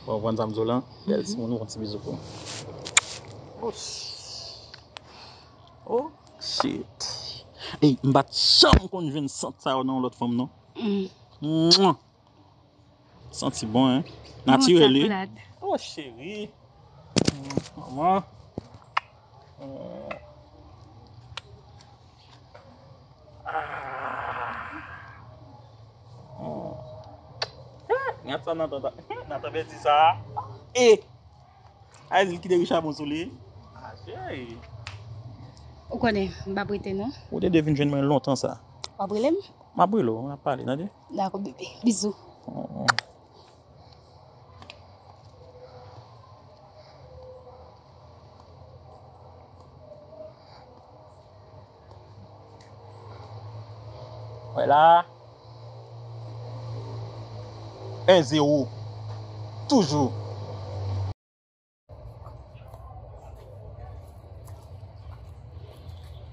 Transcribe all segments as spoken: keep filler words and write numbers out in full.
Bon, konprann sa m di w lan. Bèl timoun, yon ti bizou pou ou. Oh, sh- oh, shit. Ey, m pa t janm konn jwenn sant sa yo nan yon lòt fanm, non. Mwa! Santi bon, hein? Natirèl, wi. Oh, cheri. Manman. Ah. Gad sa Nathan, Nathan Betty sa. E, a di l kite Richard bon sou li. Ah, cheri. Ou konnen, m p ap rete non. Ou te dwe vin jwenn mwen lontan sa. W ap rele m? M ap rele w, n ap pale, tande? Dakò, bebe. Bizou. Wè la. En zewo. Toujou.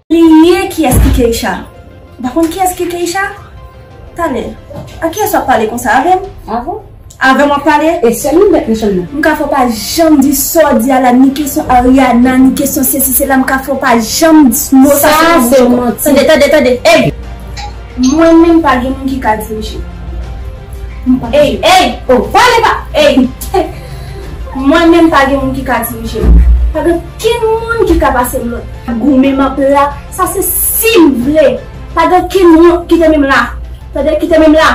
Bliye kiyès ki Keisha. Ou pa konn kiyès ki Keisha? Talè, a kiyès w ap pale konsa, avè m? Avè w? Avè m w ap pale? E sèl nou bèt nan chanm nan. M ka fè w pa janm di sa w di a la, ni kesyon Ariana, ni kesyon sesi, sela, m ka fè w pa janm di mo sa. Sa se manti. Tande, tande, tande. Ey! Mwen menm pa gen moun ki ka dirije m. M pa ka dirije. Ey, ey, oh, pale pa, ey. Mwen menm pa gen moun ki ka dirije m. Pa gen kenn moun ki ka pase m lòd. Goumen m ap la, sa se si m vle. Pa gen kenn moun, kite men m la. Tande, kite men m la.